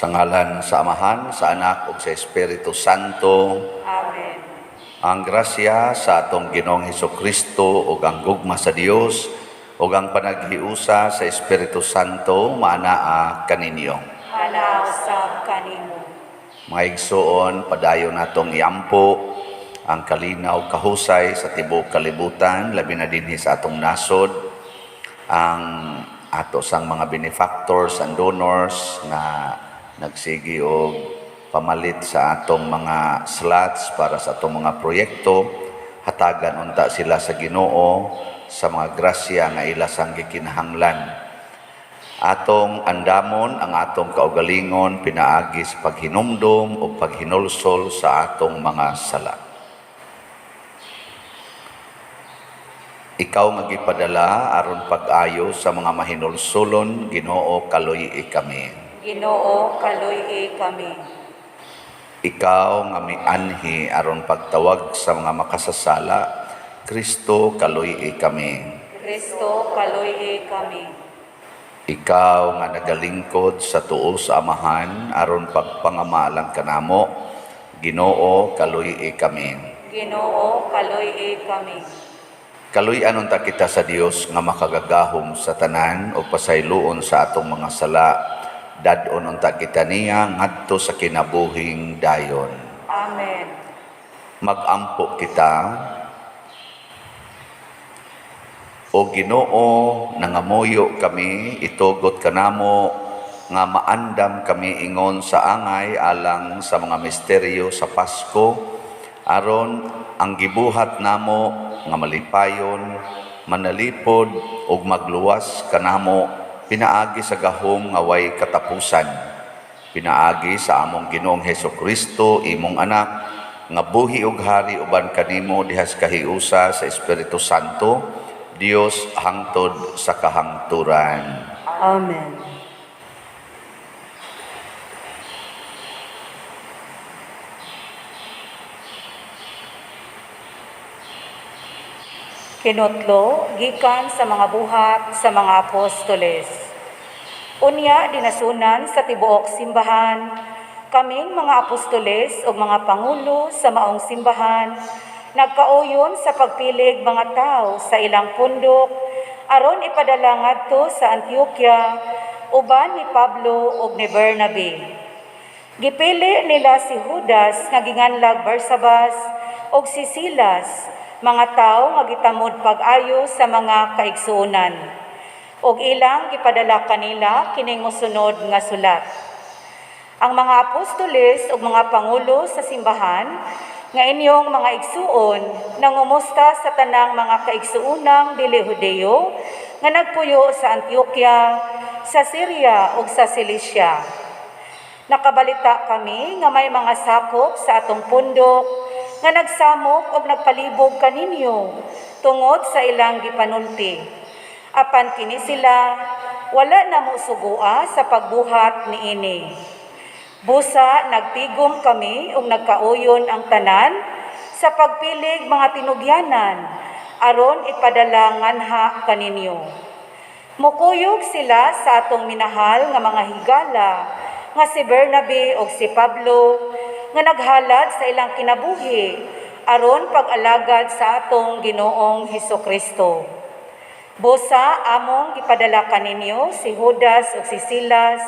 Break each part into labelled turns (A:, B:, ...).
A: Sa ngalan sa Amahan, sa Anak ug sa Espiritu Santo.
B: Amen.
A: Ang grasya sa atong Ginoong Hesukristo ug ang gugma sa Dios ug ang panaghiusa sa Espiritu Santo maanaa kaninyo.
B: Maanaa usab kanimo.
A: Mga igsoon, padayon natong iampo ang kalinaw kahusay sa tibuok kalibutan, labi na dinhi sa atong nasod, ang ato sang mga benefactors and donors nga nagsigi og pamalit sa atong mga slots para sa atong mga proyekto. Hatagan unta sila sa Ginoo sa mga grasya nga ila sang gikinahanglan. Atong andamon ang atong kaugalingon pinaagi sa paghinumdom o paghinulsol sa atong mga sala. Ikaw nga gipadala aron pag-ayo sa mga mahinulsolon, Ginoo, kaluy-i kami.
B: Ginoo, kaluy-i kami.
A: Ikaw nga mianhi aron pagtawag sa mga makasasala, Kristo, kaluy-i kami.
B: Kristo, kaluy-i kami.
A: Ikaw nga nagalingkod sa tuo sa Amahan aron pagpangamalang kanamo, Ginoo, kaluy-i kami.
B: Ginoo, kaluy-i kami.
A: Kaluy-an unta kita sa Dios nga makagagahom sa tanan ug pasayloon sa atong mga sala. Dad-on unta kita niya ngadto sa kinabuhing dayon.
B: Amen.
A: Magampo kita. O Ginoo, nangamuyo kami, itugot kanamo nga maandam kami ingon sa angay alang sa mga misteryo sa Pasko, aron ang gibuhat namo nga malipayon, manalipod ug magluwas kanamo pinaagi sa gahom nga way katapusan. Pinaagi sa among Ginoong Hesukristo, imong anak, nga buhi ug hari uban kanimo diha sa kahiusa sa Espiritu Santo, Dios hangtod sa kahangturan.
B: Amen. Kinutlo gikan sa mga buhat sa mga apostoles. Unya dinasunan sa tibuok simbahan, kaming mga apostoles ug mga pangulo sa maong simbahan, nagkauyon sa pagpilig mga tao sa ilang pundok aron ipadala ngadto sa Antioquia uban ni Pablo ug ni Bernabe. Gipili nila si Judas nga ginganlag Barsabas ug si Silas, mga tawo nga gitamod pag-ayo sa mga kaigsuonan. Ug ilang gipadala kanila kining mosunod nga sulat. Ang mga apostoles ug mga pangulo sa simbahan nga inyong mga igsuon nangumusta sa tanang mga kaigsuonang dili Hudeo nga nagpuyo sa Antioquia, sa Syria ug sa Cilicia. Nakabalita kami nga may mga sakop sa atong pundok nga nagsamok og nagpalibog kaninyo tungod sa ilang gipanulti. Apan kini sila wala na mosugua sa pagbuhat niini. Busa nagtigom kami ug nagkauyon ang tanan sa pagpilig mga tinugyanan aron ipadala nganha kaninyo. Mukuyog sila sa atong minahal nga mga higala nga si Bernabe ug si Pablo nga naghalad sa ilang kinabuhi aron pag-alagad sa atong Ginoong Hesukristo. Busa among gipadala kaninyo si Judas ug si Silas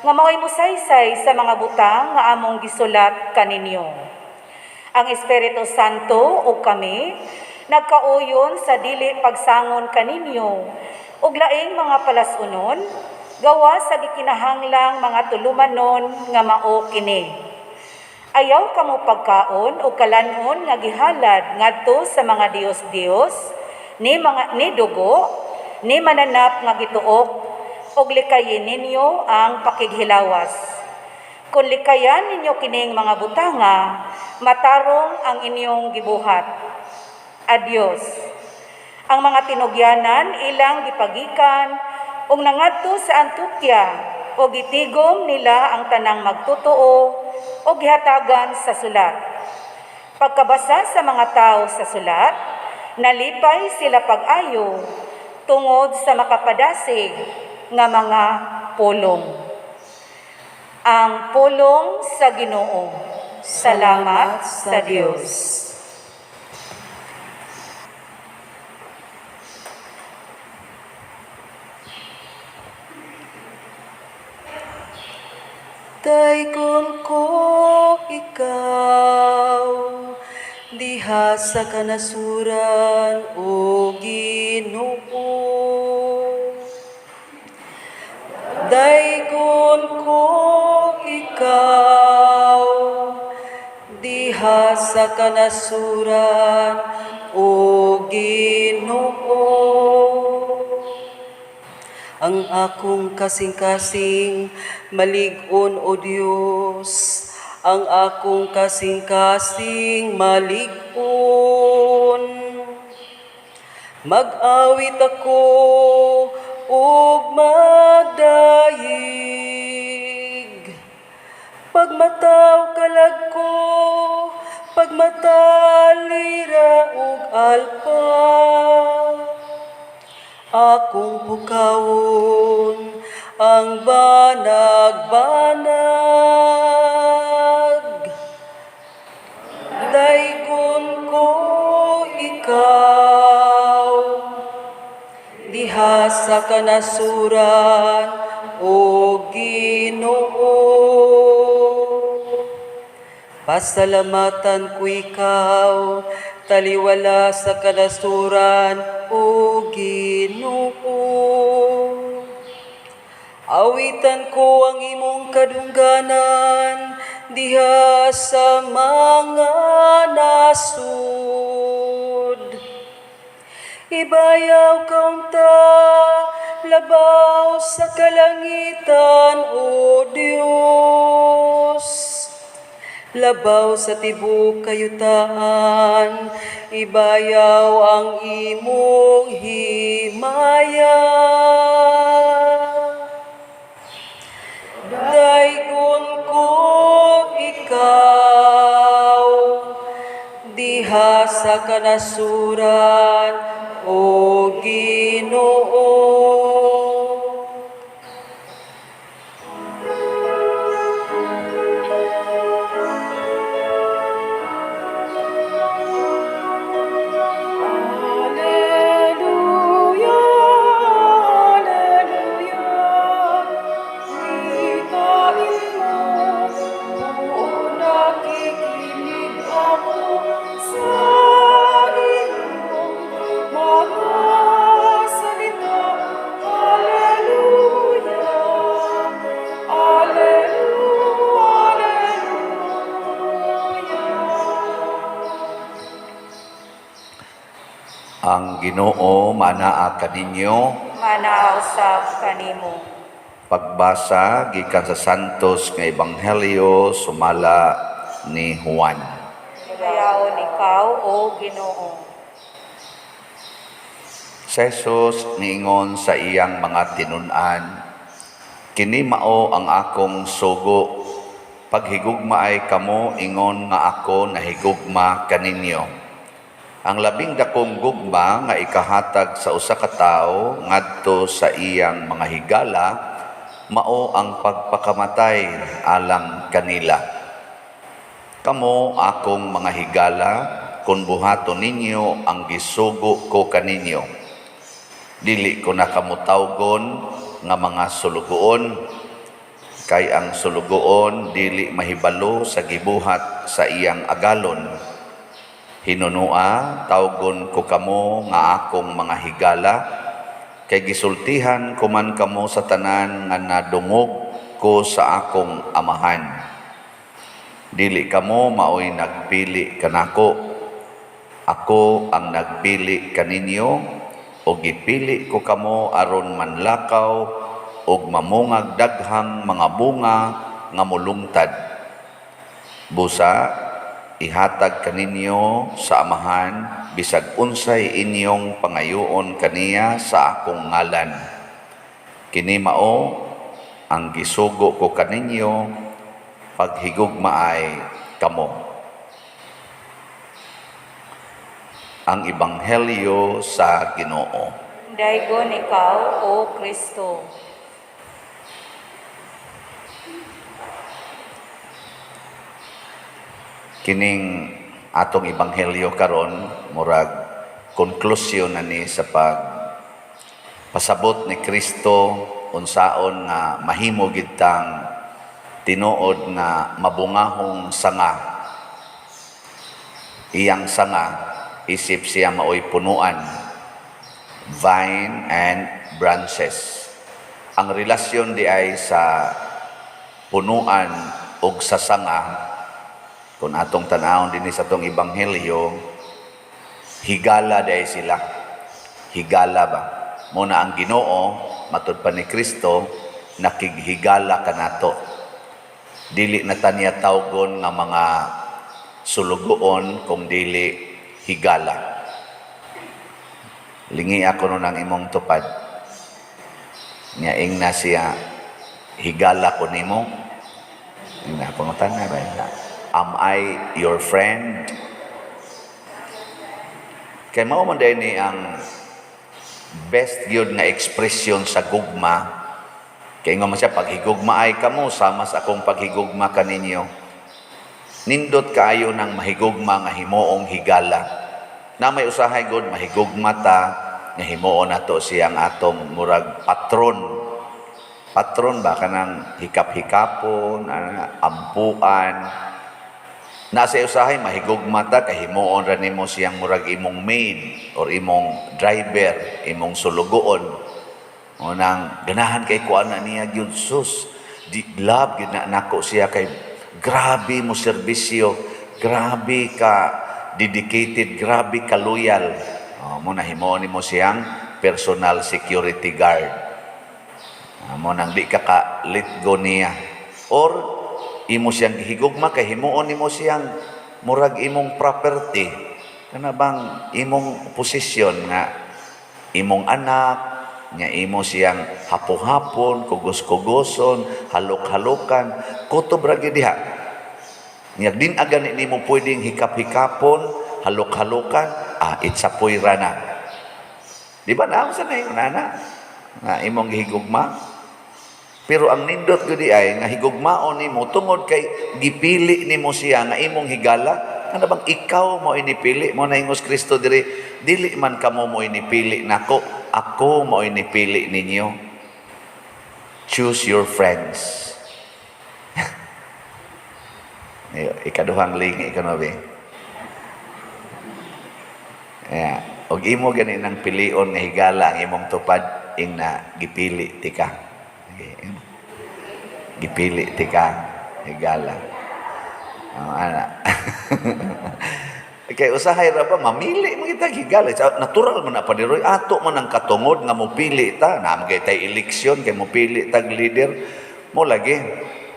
B: nga mao'y mosaysay sa mga butang nga among gisulat kaninyo. Ang Espiritu Santo ug kami nagkauyon sa dili pagsangon kaninyo ug laing mga palas-unon gawa sa gikinahanglang mga tulumanon nga mao kini. Ayaw kamo pagkaon o kalanon nga gihalad ngadto sa mga Dios-Dios, ni mga ni dugo, ni mananap nga gituok, og likayin ninyo ang pakighilawas. Kung likayan ninyo kining mga butanga, matarong ang inyong gibuhat. Adios. Ang mga tinugyanan ilang gipagikan ug nangadto sa Antioquia ug gitigom nila ang tanang magtotoo ug gihatagan sa sulat. Pagkabasa sa mga tao sa sulat, nalipay sila pag-ayo tungod sa makapadasig nga mga pulong. Ang pulong sa Ginoo. Salamat sa Dios.
C: Daygon ko ikaw diha sa kanasuran, o Ginoo. Daygon ko ikaw diha sa kanasuran, o Ginoo. Ang akong kasing-kasing malig-on, O Dios, ang akong kasing-kasing malig-on. Mag-awit ako ug magdayeg. Pagmataw kalag ko, pagmata lira ug alpa. Akong pukawon ang banag-banag. Daygon ko ikaw diha sa kanasuran, o Ginoo. Pasalamatan ko ikaw, taliwala sa kanasuran, O Ginoo. Awitan ko ang imong kadungganan diha sa mga nasud. Ibayaw kaunta labaw sa kalangitan, O Dios. Labaw sa tibuok kayutaan, ibayaw ang imong himaya. Daygon ko ikaw diha sa kanasuran, O Ginoo.
D: Alleluia, Alleluia, Witain mo, buo nakikinig ako sa iyong mga salita. Alleluia, Alleluia, Alleluia.
A: Ang Ginoo manaa kaninyo.
B: Manaa usab kanimo.
A: Pagbasa gikan sa Santos nga Ebanghelyo sumala ni Juan.
B: Dayaon ikaw, O Ginoo.
A: Si Jesus niingon sa iyang mga tinun-an, "Kini mao ang akong sugo, paghigugmaay kamo ingon nga ako nahigugma kaninyo. Ang labing dakong gugma nga ikahatag sa usa ka tawo ngadto sa iyang mga higala mao ang pagpakamatay alang kanila. Kamo akong mga higala kung buhaton ninyo ang gisugo ko kaninyo. Dili ko na kamo tawgon nga mga sulugoon, kay ang sulugoon dili mahibalo sa gibuhat sa iyang agalon. Hinunua, tawgon ko kamo nga akong mga higala, kay gisultihan ko man kamo sa tanan nga nadungog ko sa akong amahan. Dili kamo maoy nagpili kanako. Ako ang nagpili kaninyo, o gipili ko kamo aron manlakaw og mamungag daghang mga bunga nga molungtad. Busa ihatag kaninyo sa amahan bisag unsay inyong pangayoon kaniya sa akong ngalan. Kini mao ang gisugo ko kaninyo, paghigugmaay kamo." Ang Ebanghelyo sa Ginoo.
B: Daygon ikaw, O Kristo.
A: Kining atong ebanghelyo karon, murag konklusyon na ni sa pag pasabot ni Kristo unsaon nga mahimo gid tang tinuod nga mabungahong sanga. Iyang sanga isip siya maoy punuan, vine and branches. Ang relasyon di ay sa punuan ug sa sanga, kung atong tanawon dinhi sa atong ebanghelyo, higala di ay sila. Higala ba? Mao na ang Ginoo, matud pa ni Kristo, nakighigala kanato. Dili na ta niya tawgon nga mga sulugoon, kung dili higala. Lingi ako nun ang imong tupad. Nya ingna siya, "Higala ko nimo?" Ingna, pangutana ba? "Am I your friend?" Kay mao man diay ni ang best gyud nga ekspresyon sa gugma. Kay ingon man siya, "Paghigugma ay kamo sama sa akong paghigugma kaninyo." Nindot kaayo ng mahigugma nga himuong higala. Na may usahay gud mahigugma ta nga himuon nato siyang atong murag patron. Patron ba, kanang hikap-hikapon, ana, ampuan. Nasa usahay mahigugma ta kay himuon ra nimo siyang murag imong maid or imong driver, imong sulugoon. O nang ganahan kay kuan na niya gyud, sus. Di love gyud na nako siya kay grabe mo serbisyo, grabe ka dedicated, grabe ka loyal. O, mao na himuon nimo siyang personal security guard. Mao nang di ka ka let go niya. Or imo siyang gihigugma kay himuon nimo siyang murag imong property. Kana bang imong posisyon nga imong anak, nga imo siyang hapo-hapon, kugos-kugoson, halok-halokan, kutob ra gyud diha. Nya din agani nimo pwedeng hikap-hikapon, halok-halokan, itsapoy ra na. Di ba na sa na nana nga imong gihigugma? Pero ang nindot gud ay nga higugmaon nimo tungod kay gipili nimo siya nga imong higala. Kana bang ikaw mo inipili mo na ingos Kristo diri, "Dili man kamo mo inipili nako, ako mo inipili ninyo." Choose your friends. Ikaduhang lingi ka no be. Yeah. Og imo gani nang pilion nga higala ang imong tupad, ing na gipili tika. Okay. Gipili tika higala. Oh, ana. Kay usahay ra ba mamili mo kita higala. Natural man na pa diroy, ato man ang katungod nga mopili ta. Na magay tay eleksyon kay mopili tag leader mo lagi.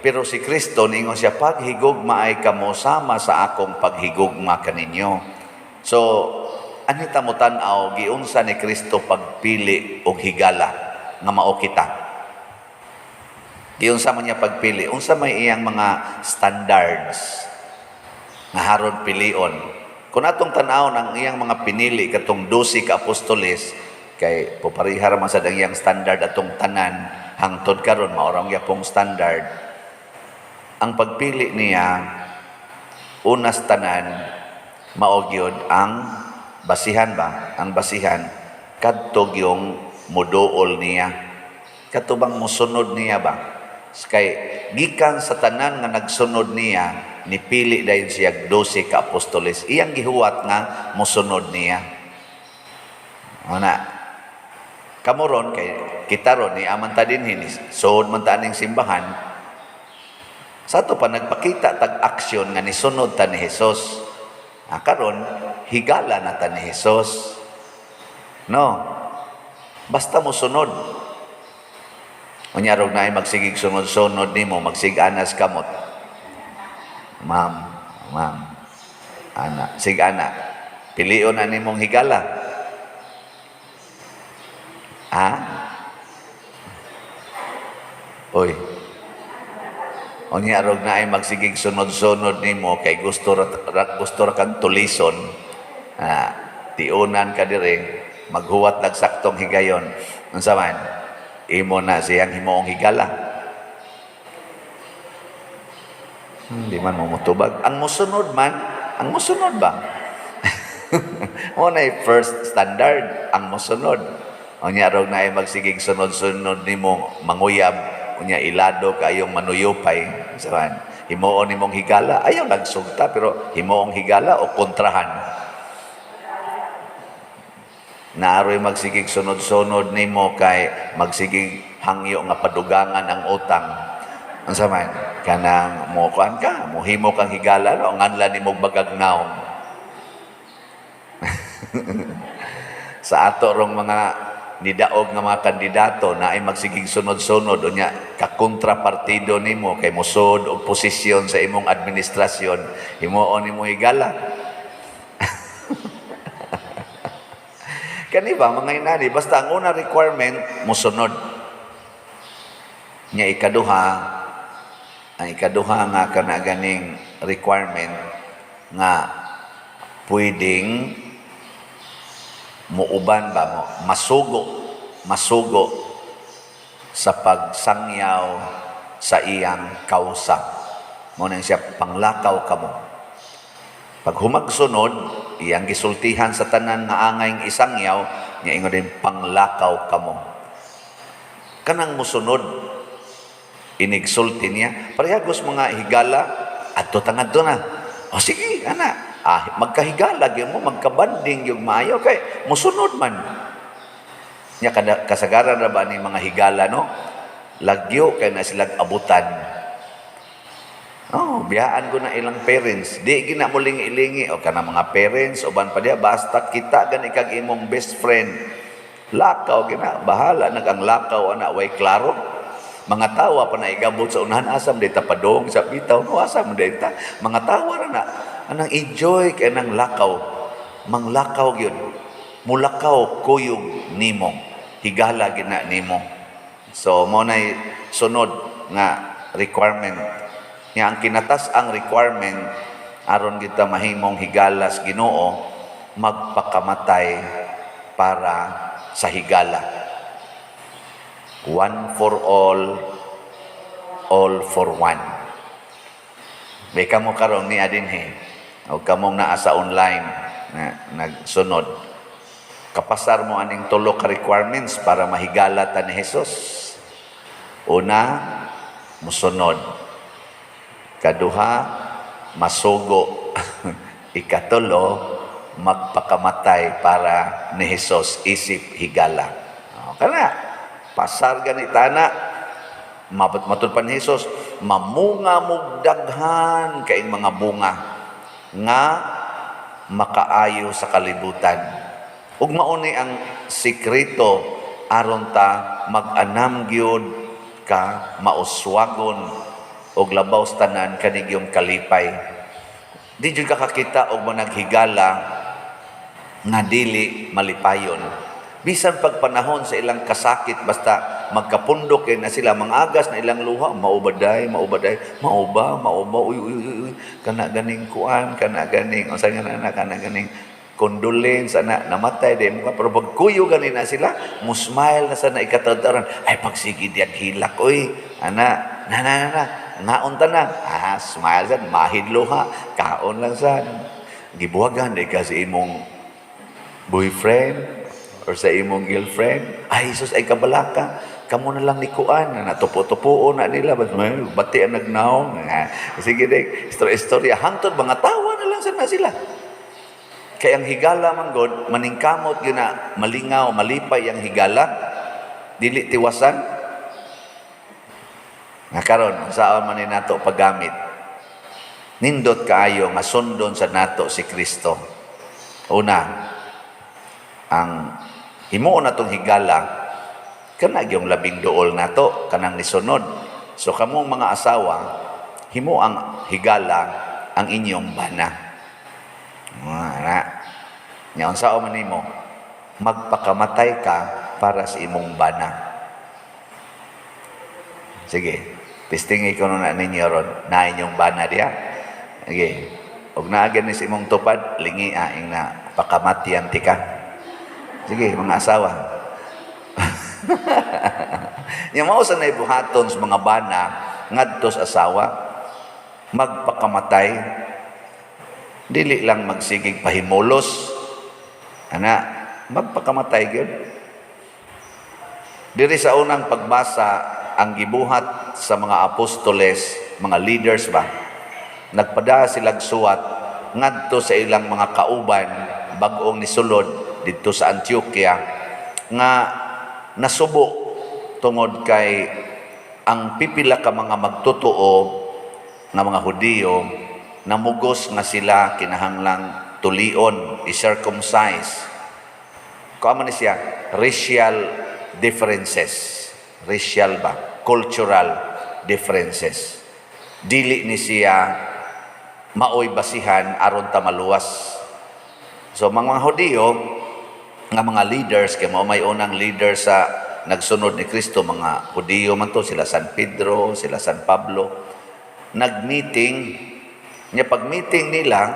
A: Pero si Kristo niingon siya, "Paghigugma ay kamo sama sa akong paghigugma kaninyo." So, anita mo tan-aw giunsa ni Kristo pagpili og higala nga mao kita. Giunsa man niya pagpili, unsa may iyang mga standards nga haron pilion? Kung atong tan-aw ang iyang mga pinili katong 12 ka apostoles, kay popariha ra man sad ang iyang standard atong tanan hangtod karon, mao ra gyapong standard. Ang pagpili niya, unas tanan, mao gyud ang basihan ba? Ang basihan kadto yung muduol niya. Kadto bang musunod niya ba? Kay gikan sa tanan nga nagsunod niya, nipili dayon siya 12 ka apostoles. Iyang gihuwat nga musunod niya. Ana. Kamo ron kay kita ron ni aman ta dinhi, suod man ta aning simbahan. Sa ato pa nagpakita tag aksyon nga nisunod ta ni Hesus. Ah, karon higala na ta ni Hesus. No. Basta mo sunod. Unya rog naay magsigig sunod-sunod nimo, magsiganas kamot. Ma'am, ma'am. Ana, sigana. Pilion na nimong higala. Ha? Oy. Unya rog naay magsigig sunod-sunod nimo kay gusto ra kang tulison. Ah, tiunan ka dire, maghuwat lag saktong higayon. Unsa man? Imo na siyang himuong higala. Di man mo mutubag. Ang musunod man, ang musunod ba? Mao na first standard, ang musunod. Unya rog na ay magsigig sunod-sunod nimo manguyab, unya ilado kayong manuyupay. Saban, himuon nimong higala, ayaw nagsugta pero himuong higala o kontrahan. Naaroy magsigig sunod-sunod nimo kay magsigig hangyo nga padugangan ang utang. Unsa man kanang mo kuan ka, mohimo kang higala no, nganlan nimo bagagnaw. Sa ato rong mga nidaog nga mga kandidato na ay magsigig sunod-sunod unya kakontrapartido nimo kay mosod og posisyon sa imong administrasyon, himuon nimo higala. Kani ba mga inani, basta ang una requirement mosunod. Nya ikaduha, ang ikaduha nga kana ganing requirement nga pwedeng muuban ba mo, masugo, masugo sa pagsangyaw sa iyang kausa. Mo nang siya panglakaw kamo. Pag humagsunod, iyang gisultihan sa tanan nga angay isangyaw, nya ingon din panglakaw kamo. Kanang musunod, inigsulti niya, parehagos mga higala, adto tangadto na. O sige, ana, magkahigala gyud mo, magkabanding yung maayo kay musunod man. Nya kada kasagaran ra ba ni mga higala no? Lagyo kay na silag abutan. Oh, biyaan ko na ilang parents. Di gina mo lingi-lingi o kana mga parents uban pa diya basta kita gani kag imong best friend. Lakaw gina, bahala nag ang lakaw ana way klaro. Mga tawa pa na igabot sa unahan asam dita padong sa bitaw no asam dita. Mga tawa ra na anang enjoy kay nang lakaw. Manglakaw gyud. Mulakaw kuyog nimo. Higala gina nimo. So mo nay sunod nga requirement. Nga ang kinatas ang requirement aron kita mahimong higalas Ginoo, magpakamatay para sa higala. One for all, all for one. May kamo karon ni adinhe o kamong naa sa online na nagsunod. Kapasar mo aning tulo ka requirements para mahigala ta ni Jesus. Una, musunod. Kaduha, masugo. Ikatulo, magpakamatay para ni Jesus isip higala. O, kana, pasar ganita na, mabot matud pa ni Jesus, mamunga mug daghan kaing mga bunga nga makaayo sa kalibutan. Ug mauni ang sikreto aron ta mag-anam gyud ka mauswagon og labaw sa tanan kanigyong kalipay. Di jud ka kakita og managhigala nga dili malipayon. Bisan pagpanahon sa ilang kasakit, basta magkapundok kay na sila, mangagas na ilang luha, maubaday, maubaday, mauba, mauba, uy, uy, uy, uy, kana ganing kuan, kana ganing, unsa nga na, kana ganing condolence, ana, namatay, di mo ka, pero pagkuyo gani na sila, musmile na sana ikatadaran, ay, pagsige diyag hilak, uy, ana, na, na, na, na, ngaon ta na, smile sad, mahid luha, kaon lang sad, gibuwagan, di ka sa imong boyfriend, or sa imong girlfriend, ay, Jesus, ay kabalaka, kamo na lang ni kuan, na natupo-tupuo na nila, bati ang nagnaong, sige, di, istorya, hangtod, mga tawa na lang sana sila. Kaya ang higala man god, maningkamot yun na malingaw, malipay ang higala, dili tiwasan. Nga karon, saan man ni nato paggamit, nindot kaayo nga sundon sa nato si Kristo. Una, ang himuon natong higala, kana gyung labing duol nato, kanang nisunod. So kamong mga asawa, himo ang higala ang inyong bana. Ana. Nya unsa man nimo? Magpakamatay ka para sa imong bana. Sige, testingi ko na ninyo ron, na inyong bana diya. Sige. Og naa gani sa imong tupad, lingi ing na pakamatian tika. Sige, mga asawa. Nya mao sa naibuhaton sa mga bana ngadto sa asawa. Magpakamatay, dili lang magsigig pahimulos ana, magpakamatay gyud. Diri sa unang pagbasa, ang gibuhat sa mga apostoles, mga leaders ba, nagpada silag suwat ngadto sa ilang mga kauban bag-ong nisulod didto sa Antioquia nga nasubo tungod kay ang pipila ka mga magtotoo nga mga Hudiyo namugos nga sila kinahanglang tulion, i-circumcise. Kuan man ni siya, racial differences. Racial ba? Cultural differences. Dili ni siya maoy basihan aron ta maluwas. So mga Hudiyo nga mga leaders, kay mao may unang leader sa nagsunod ni Kristo, mga Hudiyo man to, sila San Pedro, sila San Pablo, nag-meeting nya. Pag meeting nila,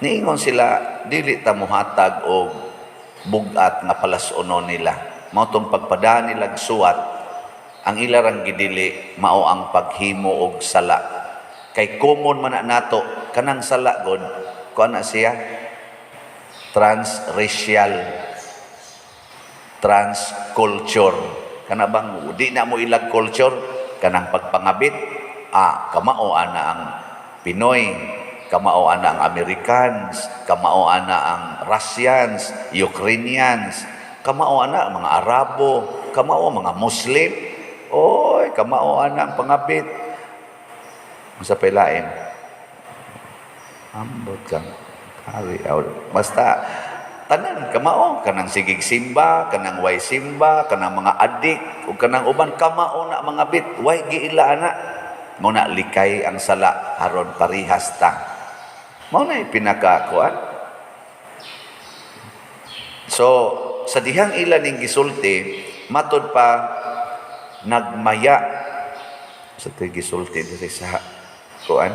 A: niingon sila, dili ta mohatag og bug-at nga palas-unon nila. Mao tong pagpada nila suwat, ang ila rang gidili mao ang paghimo og sala, kay common man na nato kanang sala god. Kuan na siya, transracial, transculture, kana bang di na mo ilag culture, kanang pagpangabit, kamao ana ang Pinoy, kamao ana ang Americans, kamao ana ang Russians, Ukrainians, kamao ana ang mga Arabo, kamao ang mga Muslim. Oy, kamao ana ang pangabit. Sa pailain. Ambot kang hari. Basta tanan kamao, kanang sigig simba, kanang way simba, kanang mga adik ug kanang uban, kamao na mga bit, way giila ana. Mao na likay ang sala aron parihas ta. Mao na pinaka kuan. So sa dihang ila ning gisulti, matod pa nagmaya sa to'y gisulti diri sa kuan,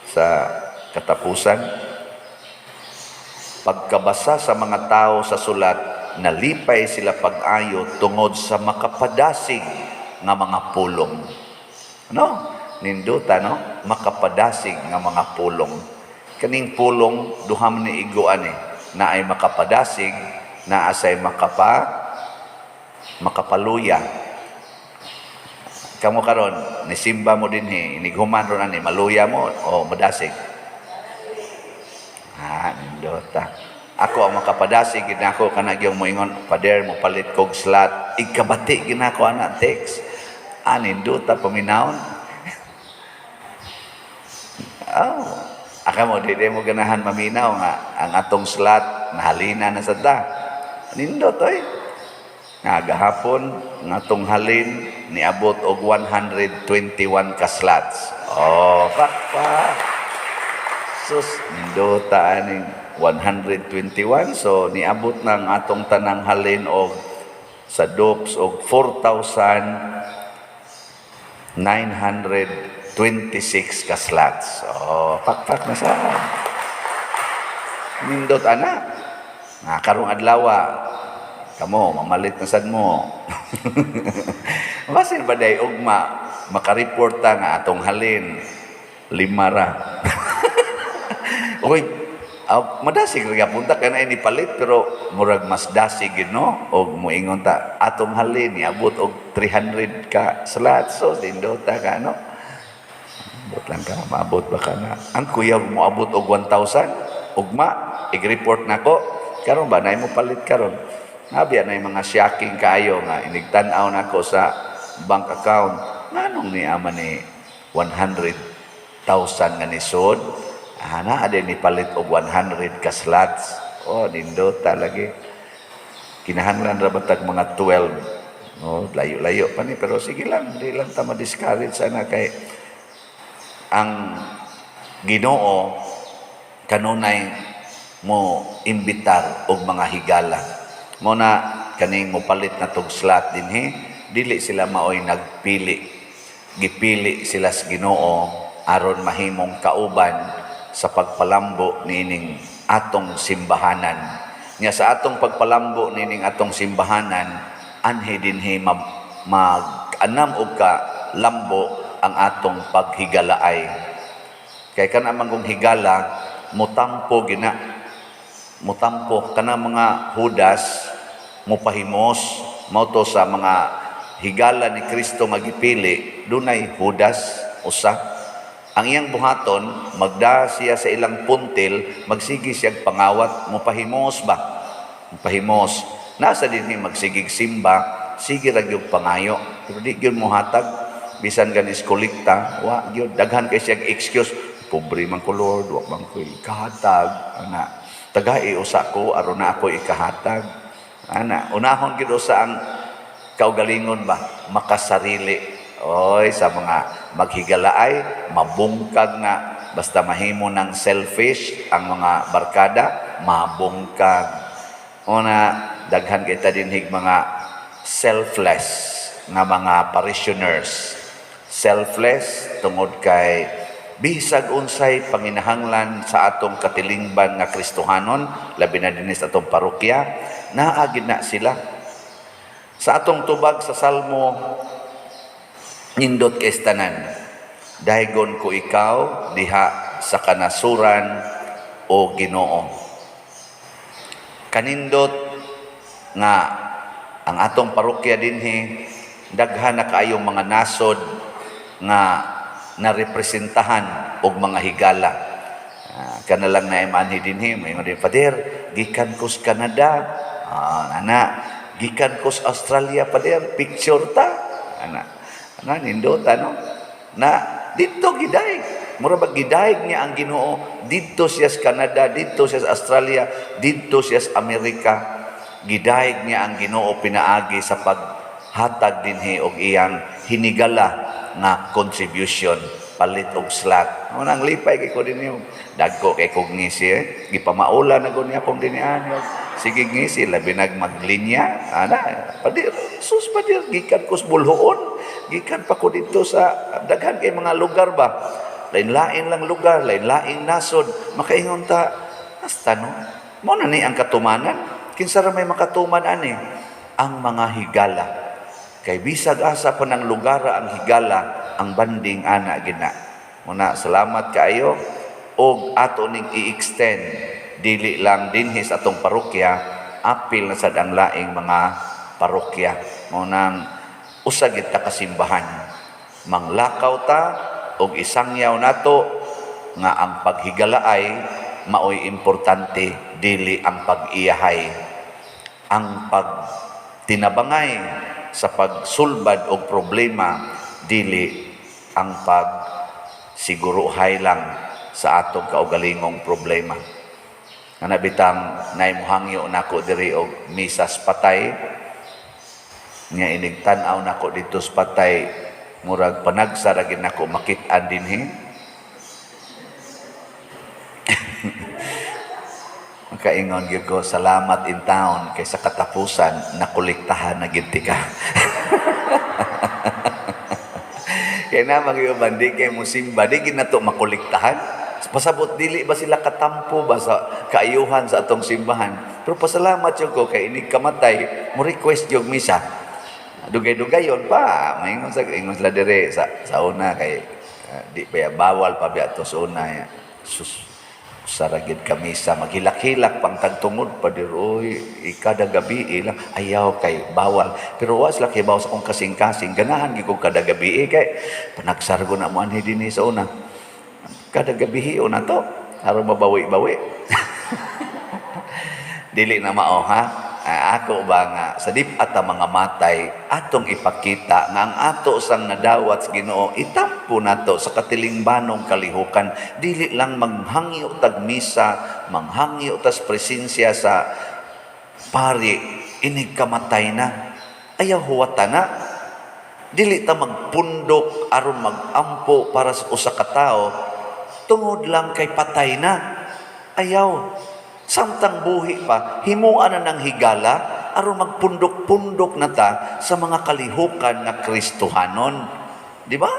A: sa katapusan, pagkabasa sa mga tao sa sulat, nalipay sila pag-ayo tungod sa makapadasig nga mga pulong. No, nindota, no, makapadasig nga mga pulong. Kaning pulong, duha man ni iguan eh, na ay makapadasig, na asay makapaluya. Kamo karon nisimba mo dinhi, inighuman ron ani, maluya mo o madasig? Ah, nindota. Ako ang makapadasig gid nako kana gyung moingon, "Pader, mo palit kog slot." Ikabati gid nako ana text. Ah, nindota paminawon. Oh, aka mo di mo ganahan maminaw nga ang atong slot nahalina na sa ta. Nindot oy. Nga gahapon nga atong halin niabot og 121 ka slots. Oh, pakpak. Sus, nindota aning 121. So niabot ng atong tanang halin og sa DOPS og 4,926 ka slots. Oh, pakpak na sa. Nindot ana. Nga karong adlaw, kamo mamalit na sad mo. Basin ba day ugma makareport ta nga atong halin lima ra. Uy, madasig ra gyapon ta kanay ni palit, pero murag mas dasig gid, no, og moingon ta atong halin niabot og 300 ka slots. So nindota ka, no? Abot lang ka, maabot ba ka na? Ang kuya mo abot og 1,000, ugma, i-report nako. Karon ba, nay mo palit karon. Nabiya na yung mga shocking kayo nga inigtan-aw nako sa bank account. Nganong ni ama ni 100,000 nga nisod? Ah, na ade ni palit og 100 ka slots. Oh, nindota lagi. Kinahanglan ra ba tag mga 12? No, layo-layo pa ni, pero sige lang, di lang ta ma-discourage sana kay ang Ginoo kanunay mo imbitar og mga higala. Mo na kaning mopalit na tog slot dinhi, dili sila maoy nagpili. Gipili sila sa Ginoo aron mahimong kauban sa pagpalambo niining atong simbahanan. Nya sa atong pagpalambo niining atong simbahanan, anhi dinhi mag-anam og ka lambo. ang atong paghigalaay. Kay kana man kung higala, mutampo gina. Mutampo kana mga Judas, mupahimos. Mao to sa mga higala ni Kristo nga gipili, dunay Judas usa. Ang iyang buhaton, magda siya sa ilang puntil, magsigi siyang pangawat, mupahimos ba? Mupahimos. Nasa dinhi magsigig simba, sige ra gyud pangayo. Pero di gyud mohatag, bisan ganis kolekta, wa gyud, daghan kay siyang excuse. Pobre man ko, Lord, wa man ko ikahatag. Ana, tagai usa ko aron na ako ikahatag. Ana, unahon gyud usa ang kaugalingon ba, makasarili. Oy, sa mga maghigalaay, mabungkag na basta mahimo ng selfish ang mga barkada, mabungkag. Una, daghan kita dinhig mga selfless nga mga parishioners. Selfless tungod kay bisag unsay panginahanglan sa atong katilingban nga Kristohanon, labi na dinhi sa atong parokya, naa gid na sila. Sa atong tubag sa Salmo, nindot kay tanan. Daygon ko ikaw diha sa kanasuran, o Ginoo. Kanindot nga ang atong parokya dinhi daghan na kaayong mga nasod nga narepresentahan og mga higala. Kana lang na imanhi dinhi, may din, "Father, gikan ko sa Canada." Ana, "Gikan ko sa Australia, Father, picture ta." Ana. Ana, nindota, no? Na dito giday. Mura ba gidayeg niya ang Ginoo didto siya sa Canada, didto siya sa Australia, didto siya sa Amerika. Gidayeg niya ang Ginoo pinaagi sa paghatag dinhi og iyang hinigala nga contribution palit og slot. Mo nang lipay kay ko dinhi. Dagko kay kog ngisi eh. Gipamaula na gud niya akong dinian. Sige ngisi, labi nag maglinya. Ana, padir, sus padir, gikan ko sa Boljoon. Gikan pa ko dito sa daghan kay mga lugar ba. Lain-lain lang lugar, lain-laing nasod. Makaingon ta, hasta no. Mao na ni ang katumanan. Kinsa ra may makatuman ani? Ang mga higala. Kay bisag asa pa ng lugar ang higala, ang banding ana gina. Muna, salamat kaayo og ato ning i-extend dili lang dinhi sa atong parokya, apil na sad ang laing mga parokya. Mao nang usa gid ta kasimbahan. Manglakaw ta og isangyaw nato nga ang paghigalaay maoy importante, dili ang pag-iyahay. Ang pagtinabangay sa pagsulbad og problema, dili ang pagsiguruhay lang sa atong kaugalingong problema. Ana bitang nay mohangyo nako diri og misas patay nya, inig tan-aw nako didto sa patay, murag panagsa ra gid nako makit-an dinhi. Makaingon gyud ko, "Salamat in town kay sa katapusan nakolektahan na gid tika." Kay na magyuban di kay musimba, di gid nato makolektahan. Pasabot dili ba sila katampo ba sa kaayuhan sa atong simbahan. Pero pasalamat jud ko kay inig kamatay mo request jud misa. Dugay-dugayon pa, maingon sa ingon sila dire sa una kay di pa ya, bawal pa biya to sa una ya. Sus, saragid kamisa maghilak-hilak pang tagtungod pa dir, oy, ikada gabi lang ayaw kay bawal, pero wa sila kay sa akong kasing-kasing. Ganahan gyud ko kada gabi kay panagsargo na mo anhi dinhi sa una. Kada gabi na to aron mabawi-bawi. Dili na mao ha. Ako ba nga sa dip-at ang mga matay atong ipakita nga ang ato sang nadawat sa Ginoo itampo nato sa katilingbanong kalihukan, dili lang manghangyo tag misa, manghangyo tas presensya sa pari inig kamatay na. Ayaw huwata na. Dili ta magpundok aron magampo para sa usa ka tawo tungod lang kay patay na. Ayaw. Samtang buhi pa, himuan na ng higala aron magpundok-pundok na ta sa mga kalihukan nga Kristohanon. Di ba?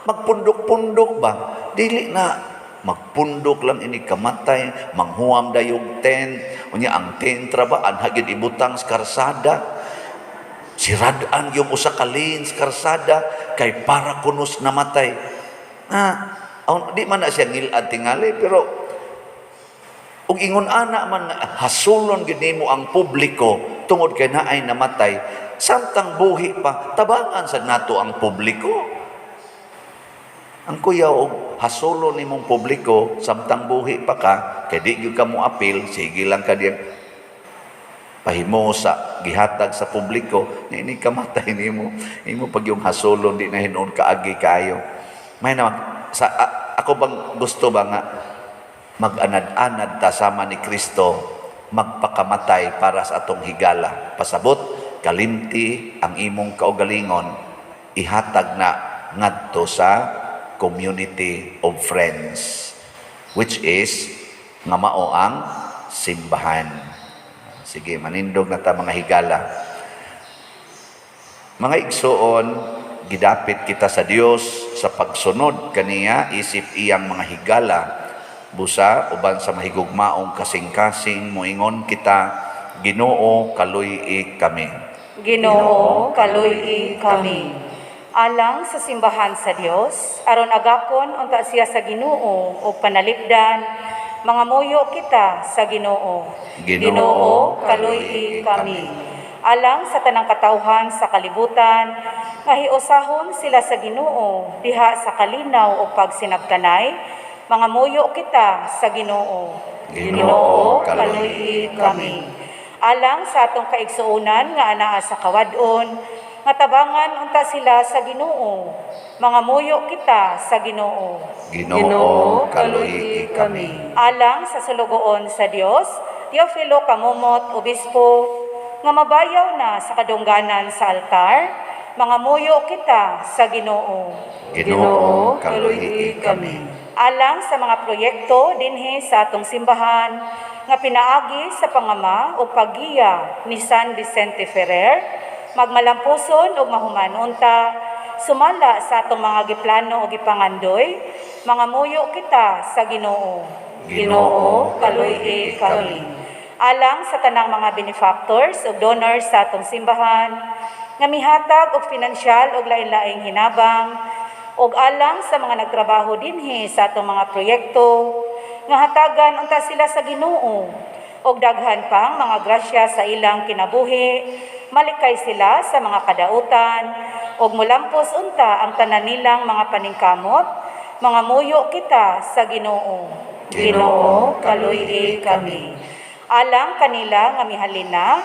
A: Magpundok-pundok ba? Dili na magpundok lang ini kamatay, manghuam dayog tent, unya ang tent ra ba anha gid ibutang sa karsada. Sirad-an yung usa ka lanes karsada kay para kunos namatay. Ah, di man na siya ngilad tingali, pero ug ingon ana man nga hasulon gid nimo ang publiko tungod kay naay namatay, samtang buhi pa, tabangan sad nato ang publiko. Ang kuya og hasulon nimong publiko samtang buhi pa ka, kay di gyud ka mo apil, sige lang ka diyan pahimosa gihatag sa publiko ni kamatay nimo, imo pag yung hasulon, di na hinuon kaagi kaayo. May naman sa ako bang gusto ba nga mag-anad-anad ta sama ni Kristo magpakamatay para sa atong higala? Pasabot, kalimti ang imong kaugalingon, ihatag na ngadto sa community of friends, which is nga mao ang simbahan. Sige, manindog na ta, mga higala. Mga igsuon, gidapit kita sa Dios sa pagsunod kaniya isip iyang mga higala. Busa uban sa mahigugmaong kasing-kasing, moingon kita, Ginoo, kaluy-i kami.
B: Ginoo, kaluy-i kami. Alang sa simbahan sa Dios, aron agakon unta siya sa Ginoo ug panalipdan, mangamuyo kita sa Ginoo.
A: Ginoo,
B: kaluy-i kami. Alang sa tanang katawhan sa kalibutan, nga hiusahon sila sa Ginoo diha sa kalinaw ug pagsinabtanay, mangamuyo kita sa Ginoo.
A: Ginoo,
B: kaluy-i kami. Alang sa atong kaigsuonan nga anaa sa kawad-on, nga tabangan unta sila sa Ginoo, mangamuyo kita sa Ginoo.
A: Ginoo, kaluy-i kami.
B: Alang sa sulugoon sa Dios, Teofilo Camomot, Obispo, nga mabayaw na sa kadungganan sa altar, mangamuyo kita sa Ginoo.
A: Ginoo, kaluy-i kami.
B: Alang sa mga proyekto dinhi sa atong simbahan nga pinaagi sa pangama o paggiya ni San Vicente Ferrer, magmalampuson ug mahuman unta sumala sa atong mga giplano o gipangandoy, mangamuyo kita sa Ginoo.
A: Ginoo, kaluy-i kami.
B: Alang sa tanang mga benefactors ug donors sa atong simbahan nga mihatag og pinansyal ug lain-laing hinabang, ug alang sa mga nagtrabaho dinhi sa atong mga proyekto, nga hatagan unta sila sa Ginoo og daghan pang mga grasya sa ilang kinabuhi, malikay sila sa mga kadautan ug molampos unta ang tanan nilang mga paningkamot, mangamuyo kita sa Ginoo.
A: Ginoo,
B: kaluy-i kami. Alang kanila nga mihalin na,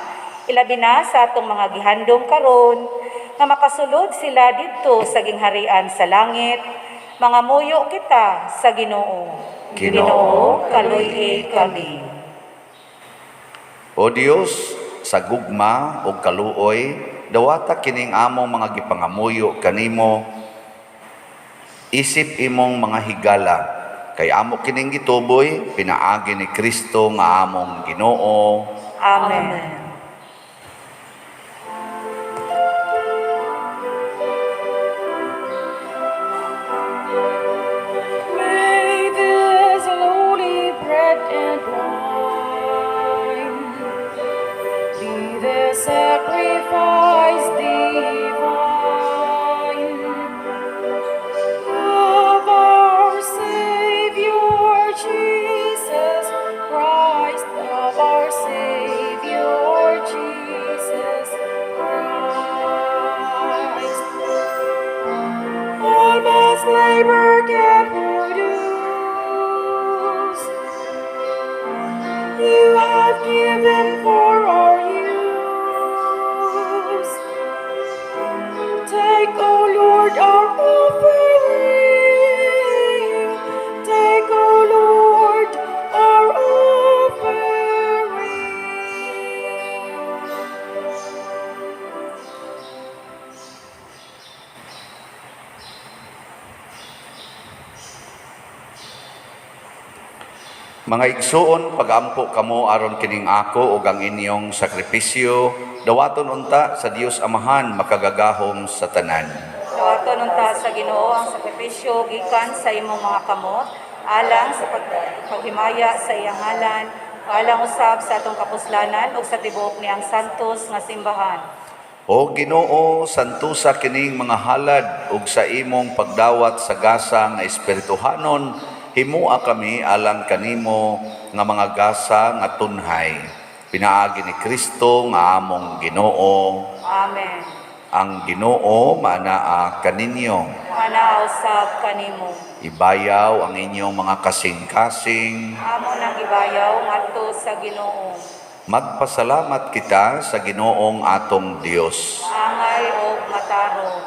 B: ilabi na sa atong mga gihandom karon, nga makasulod sila didto sa gingharian sa langit, mangamuyo kita sa Ginoo.
A: Ginoo,
B: kaluy-i kami.
A: O Dios, sa gugma ug kaluoy, dawata kining among mga gipangamuyo kanimo isip imong mga higala, kay amo kining gituboy pinaagi ni Kristo nga among Ginoo.
B: Amen.
C: Amen. May this lowly bread and wine be the sacrifice divine of our Savior Jesus Christ, of our Savior Jesus Christ. All man's labor can produce, you have given for our use. Take, O Lord, our offering. Take, O Lord, our offering.
A: Mga igsuon, pagampo kamo aron kining ako ug ang inyong sakripisyo dawaton unta sa Dios Amahan makagagahom sa tanan.
B: Dawaton unta sa Ginoo ang sakripisyo gikan sa imong mga kamot, alang sa paghimaya sa iyang ngalan, alang usab sa atong kapuslanan ug sa tibuok niyang santos nga simbahan.
A: O Ginoo, santusa kining mga halad ug sa imong pagdawat sa gasa nga espirituhanon, himua kami alang kanimo nga mga gasa nga tunhay. Pinaagi ni Kristo nga among Ginoo.
B: Amen.
A: Ang Ginoo maanaa kaninyo.
B: Manaa usab kanimo.
A: Ibayaw ang inyong mga kasing-kasing.
B: Amo nang gibayaw ngadto sa Ginoo.
A: Magpasalamat kita sa Ginoong atong Dios.
B: Angay og matarong.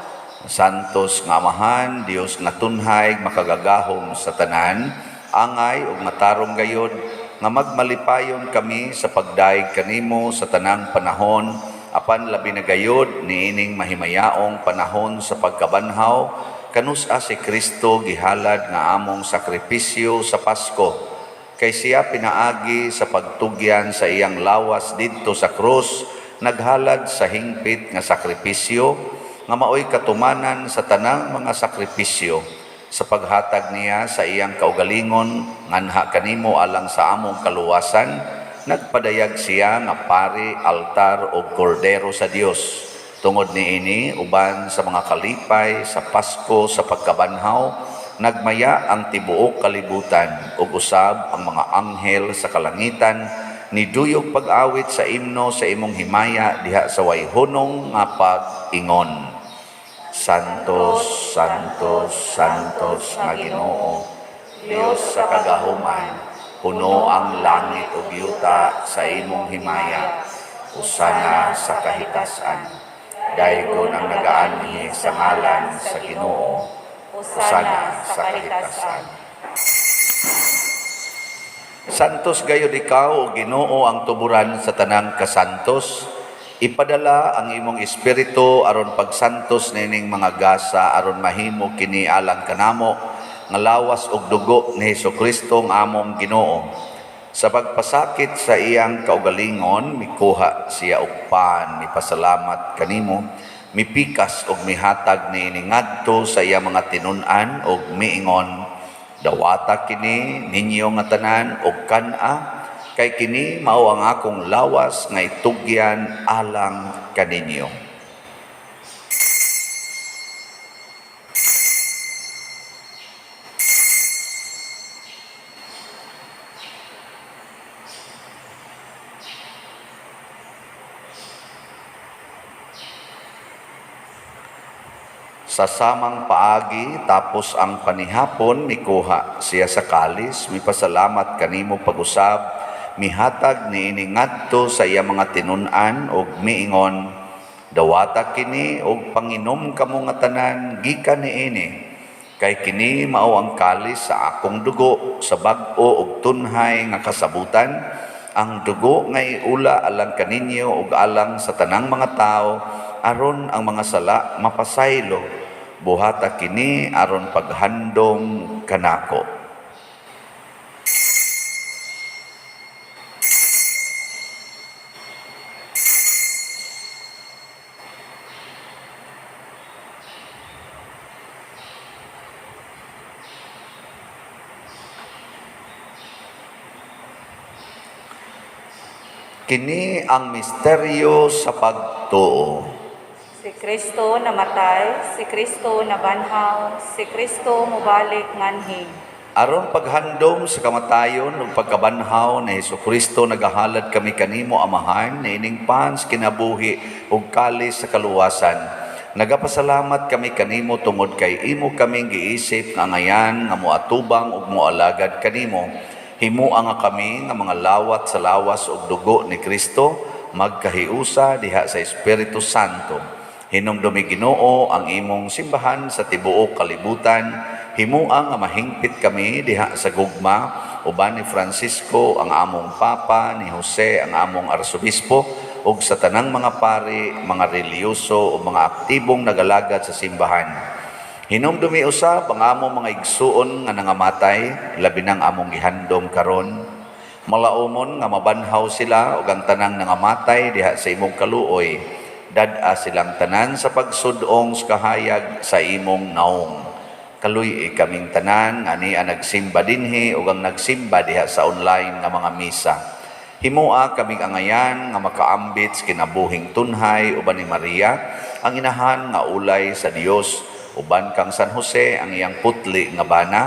A: Santos nga Amahan, Dios nga tunhay, makagagahom sa tanan, angay ug matarong gayod nga magmalipayon kami sa pagdayeg kanimo sa tanang panahon, apan labi na gayod niining mahimayaong panahon sa pagkabanhaw, kanus-a si Kristo gihalad nga among sakripisyo sa Pasko. Kay siya pinaagi sa pagtugyan sa iyang lawas didto sa krus, naghalad sa hingpit nga sakripisyo, nga maoy katumanan sa tanang mga sakripisyo, sa paghatag niya sa iyang kaugalingon, nganha kanimo alang sa among kaluwasan, nagpadayag siya nga pari, altar o kordero sa Dios. Tungod niini, uban sa mga kalipay sa Pasko sa pagkabanhaw, nagmaya ang tibuok kalibutan ug usab ang mga anghel sa kalangitan niduyog pag-awit sa imno sa imong himaya diha sa wayhunong nga pag-ingon. Santos, Santos, Santos nga Ginoo, Dios sa kagahuman, puno ang langit ug yuta sa imong himaya. Usana sa kahitasan. Daygon ang nagaanhi sa ngalan sa Ginoo. Usana sa kahitasan. Santos gayud ikaw, o Ginoo, ang tuburan sa tanang kasantos. Ipadala ang imong espiritu aron pagsantos nining mga gasa aron mahimo kini alang kanamo nga lawas ug dugo ni Hesukristo ang among Ginoo. Sa pagpasakit sa iyang kaugalingon, mikuha siya og pan, mipasalamat kanimo, mipikas og mihatag niini ngadto sa iyang mga tinun-an og miingon, dawata kini ninyo nga tanan og kan-a, kay kini mao ang akong lawas nga itugyan alang kaninyo. Sa samang paagi, tapos ang panihapon, mikuha siya sa kalis, mipasalamat kanimo pag-usab, mihatag niini ngadto sa iya mga tinun-an og miingon, dawata kini og panginom kamo nga tanan gikan niini, kay kini mao ang kalis sa akong dugo sa bag-o og tunhay nga kasabutan, ang dugo nga iula alang kaninyo ug alang sa tanang mga tawo aron ang mga sala mapasaylo. Buhata kini aron paghandom kanako. Kini ang misteryo sa pagtuo.
B: Si Kristo namatay, si Kristo nabanhaw, si Kristo mobalik nganhi.
A: Aron paghandom sa kamatayon ug pagkabanhaw ni Hesukristo, nagahalad kami kanimo, Amahan, niining pans kinabuhi ug kalis sa kaluwasan. Nagapasalamat kami kanimo tungod kay imo kaming giisip nga angayan nga moatubang ug moalagad kanimo. Himua nga kami nga mga lawat sa lawas ug dugo ni Kristo, magkahiusa diha sa Espiritu Santo. Hinumdumi Ginoo ang imong simbahan sa tibuok kalibutan. Himua nga mahingpit kami diha sa gugma uban ni Francisco ang among Papa, ni Jose ang among Arsobispo, ug sa tanang mga pari, mga relihiyoso ug mga aktibong nagalagad sa simbahan. Hinumdumi usab ang among mga igsuon nga nangamatay, labi nang among gihandom karon. Malaumon nga mabanhaw sila ug ang tanang nangamatay diha sa imong kaluoy. Dad-a silang tanan sa pagsudong sa kahayag sa imong naong. Kaluy-i kaming tanan nga niya nagsimba dinhi ug ang nagsimba diha sa online nga mga misa. Himoa kaming angayan nga makaambit sa kinabuhing tunhay uban ni Maria, ang inahan nga ulay sa Dios, uban kang San Jose ang iyang putli nga bana,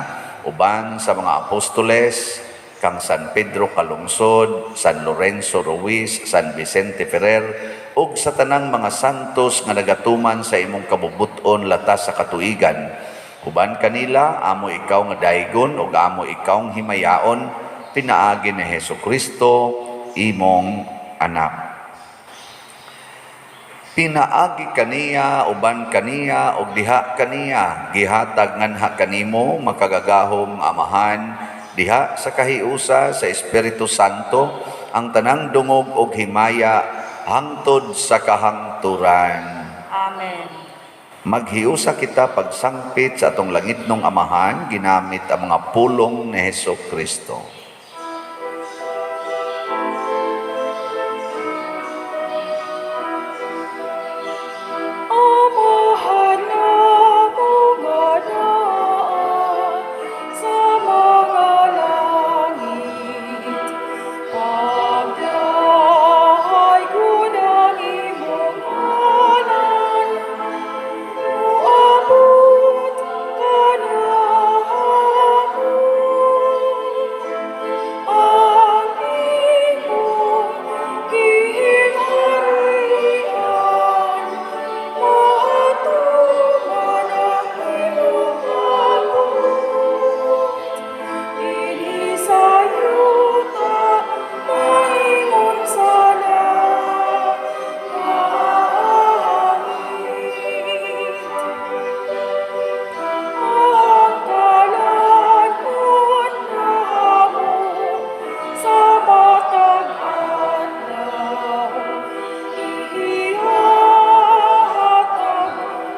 A: uban sa mga apostoles, kang San Pedro Calungsod, San Lorenzo Ruiz, San Vicente Ferrer, ug sa tanang mga santos nga nagatuman sa imong kabubut-on latas sa katuigan. Uban kanila, amo ikaw nga daygon ug amo ikaw himayaon, pinaagi ni Hesus Kristo, imong anak. Pinaagi kaniya, uban kaniya, ug diha kaniya, gihatag nganha kanimo makagagahom Amahan, diha sa kahiusa sa Espiritu Santo, ang tanang dungog ug himaya hangtod sa kahangturan.
B: Amen.
A: Maghiusa kita pagsangpit sa atong langitnong Amahan, ginamit ang mga pulong ni Hesus Kristo.
C: Amahan namo nga naa sa mga langit, pagdaygon ang imong ngalan, moabot kanamo ang imong gingharian, mahatuman ang imong kabuot, dinhi sa yuta maingon sa langit. Ang kalan-on namo sa matag adlaw, ihatag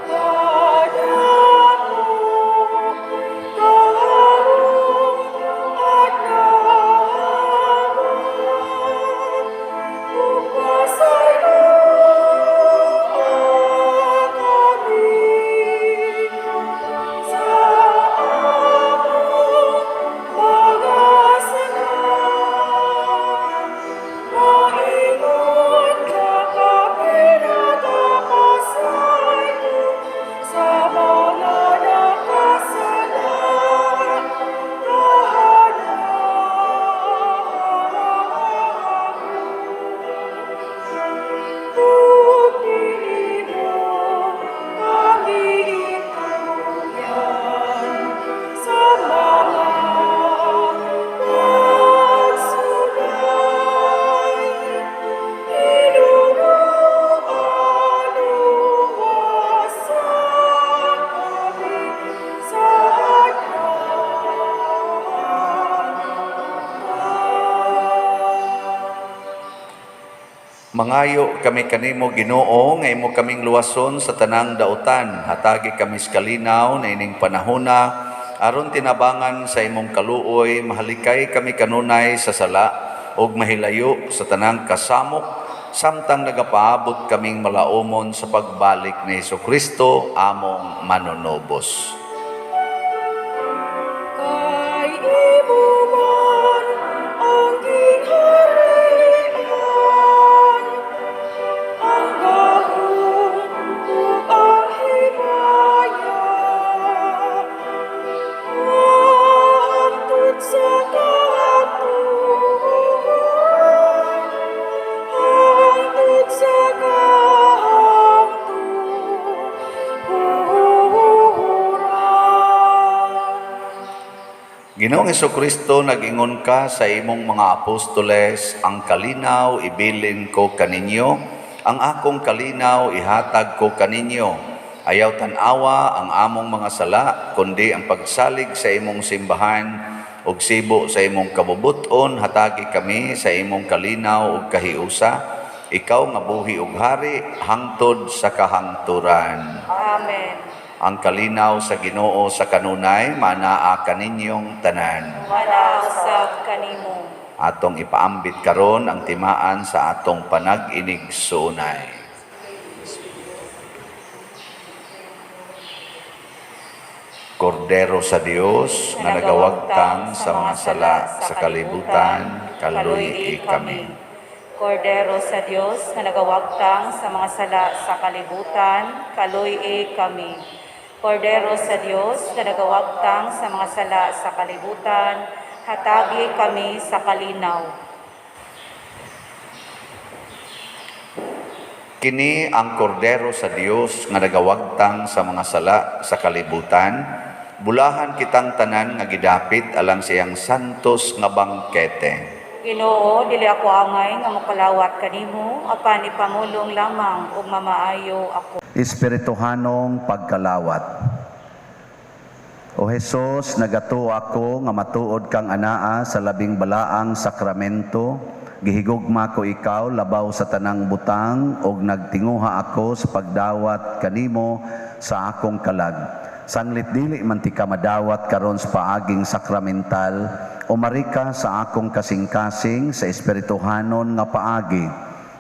C: kanamo karong adlaw, ug pasayloa kami sa among mga sala, maingon nga kami nagapasaylo sa mga nakasala kanamo. Ug dili mo kami itugyan sa mga pagsulay, Hinuroa luwasa kami sa kadautan.
A: Mangayo kami kanimo, Ginoo, nga imo kaming luwason sa tanang dautan. Hatagi kami sa kalinaw na ining panahona aron tinabangan sa imong kaluoy, mahalikay kami kanunay sa sala ug mahilayo sa tanang kasamok samtang nagapaabot kaming malaumon sa pagbalik ni Hesukristo among manunubos.
C: Kay imo man ang gingharian, ang gahom ug ang himaya, hangtod sa kahangturan, hangtod sa kahangturan.
A: Ginoong Hesukristo, nag-ingon ka sa imong mga apostoles, "Ang kalinaw ibilin ko kaninyo, ang akong kalinaw ihatag ko kaninyo. Ayaw tan-awa ang among mga sala, kundi ang pagsalig sa imong simbahan ug sibo sa imong kabubut-on, hatagi kami sa imong kalinaw ug kahiusa. Ikaw nga buhi ug hari hangtod sa kahangturan."
B: Amen.
A: Ang kalinaw sa Ginoo sa kanunay manaa kaninyong tanan.
B: Manaa usab kanimo.
A: Atong ipaambit karon ang timaan sa atong panag-inigsuonay. Kordero sa Dios nga nagawagtang sa mga sala sa kalibutan, kaluy-i kami.
B: Kordero sa Dios nga nagawagtang sa mga sala sa kalibutan, kaluy-i kami. Kordero sa Dios nga nagawagtang sa mga sala sa kalibutan, hatagi kami sa kalinaw.
A: Kini ang Kordero sa Dios nga nagawagtang sa mga sala sa kalibutan. Bulahan kitang tanan nga gidapit alang sa iyang santos nga bangkete.
B: Ginoo, dili ako angay nga mokalawat kanimo, apan ipangulong lamang ug mamaayo ako.
A: Espirituhanong pagkalawat. O Hesus, nagatuo ako nga matuod kang anaa sa labing balaang sakramento. Gihigugma ko ikaw labaw sa tanang butang ug nagtinguha ako sa pagdawat kanimo sa akong kalag. Sanglit dili man tika madawat karon sa paaging sakramental, umari ka sa akong kasing-kasing sa espirituhanon nga paagi.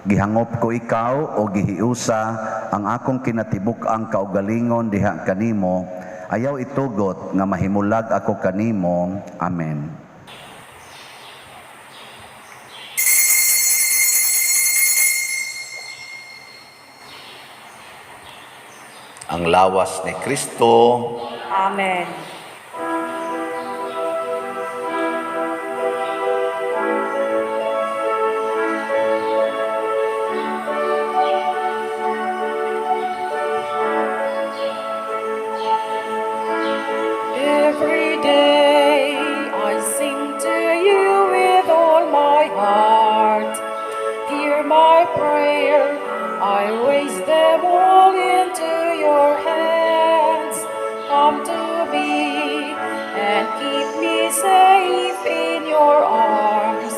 A: Gihangop ko ikaw o gihiusa ang akong kinatibuk-ang kaugalingon diha kanimo. Ayaw itugot nga mahimulag ako kanimo. Amen. Ang lawas ni Kristo.
B: Amen.
C: Every day I sing to you with all my heart. Hear my prayer, I raise them all into your hands. Come to me and keep me safe in your arms.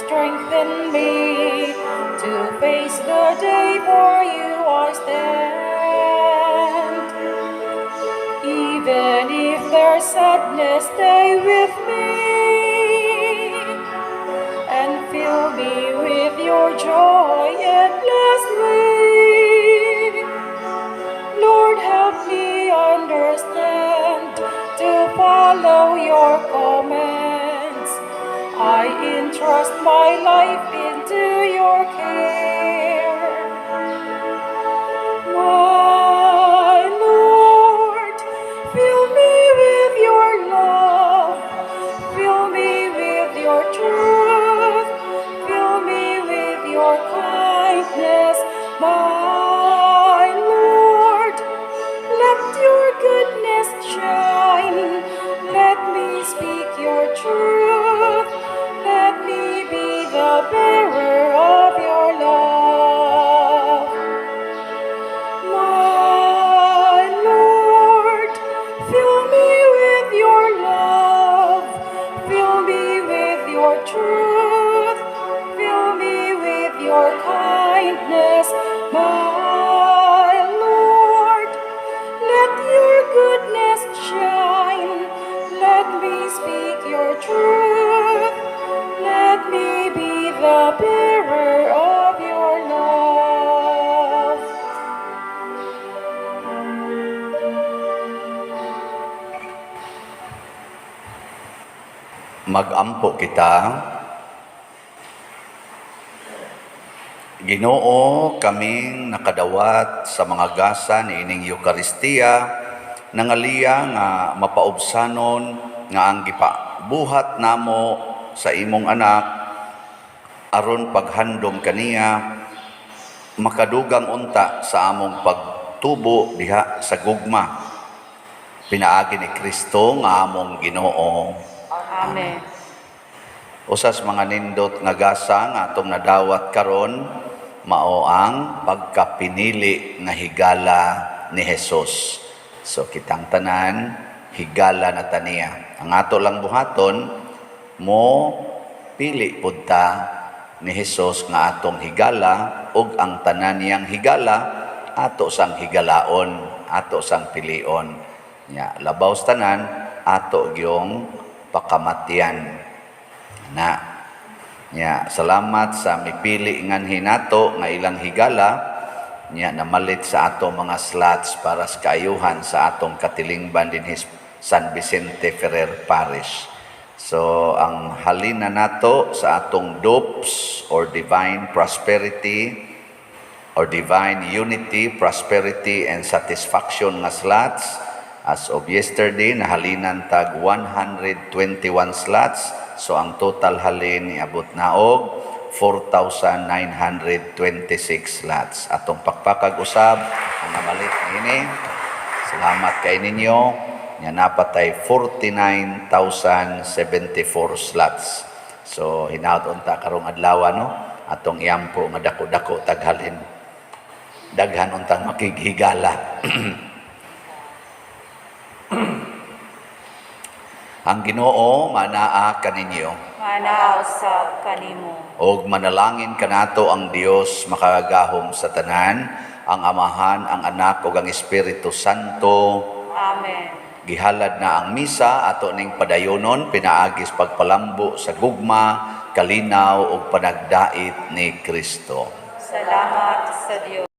C: Strengthen me to face the day, for you I stand. Even if there's sadness, stay with me and fill me with your joy endlessly. Lord, help me understand to follow your commands. I entrust my life into your care. My Lord, fill me with your love, fill me with your truth, fill me with your kindness, my Lord. Let your goodness shine, let me speak your truth, let me be the bearer of your love. My Lord, fill me with your love, fill me with your truth, fill me with your kindness, my Lord. Let your goodness shine, let me speak your truth, let me be the bearer of your love.
A: Magampo kita. Ginoo, kaming nakadawat sa mga gasa niining Eukaristiya, nangaliya nga mapaubsanon nga ang gipabuhat namo sa imong anak aron paghandom kaniya makadugang unta sa among pagtubo diha sa gugma pinaagi ni Kristo nga among Ginoo.
B: Amen.
A: Usas mga nindot nga gasa nga atong nadawat karon mao ang pagkapinili nga higala ni Jesus. So kitang tanan higala na ta niya. Ang ato lang buhaton mo pili pud ta ni Jesus nga atong higala ug ang tanan niyang higala ato sang higalaon, ato sang pilion. Nya labaw sa tanan ato gyung pakamatyan. Na nya salamat sa mipili nganhi nato nga ilang higala nya namalit sa ato mga slots para sa kaayuhan sa atong katilingban dinhi San Vicente Ferrer Parish. So ang halina nato sa atong DUPS or Divine Prosperity or Divine Unity, Prosperity and Satisfaction nga slots, as of yesterday nahalinan tag 121 slots. So ang total halin niabot na og 4,926 slots. Atong pakpakag usab ang namalit niini. Salamat kay ninyo. Nya naa pa tay 49,074 slots. So hinaot unta karong adlaw, no, atong iampo nga dako-dako taghalin. Daghan untang makighigala. Ang Ginoo manaa kaninyo.
B: Manaa usab kanimo.
A: Og manalangin kanato ang Dios makagagahom sa tanan, ang Amahan, ang Anak ug ang Espiritu Santo.
B: Amen.
A: Gihalad na ang misa, ato ning padayonon pinaagi sa pagpalambo sa gugma, kalinaw ug panagdait ni Kristo.
B: Salamat sa Dios.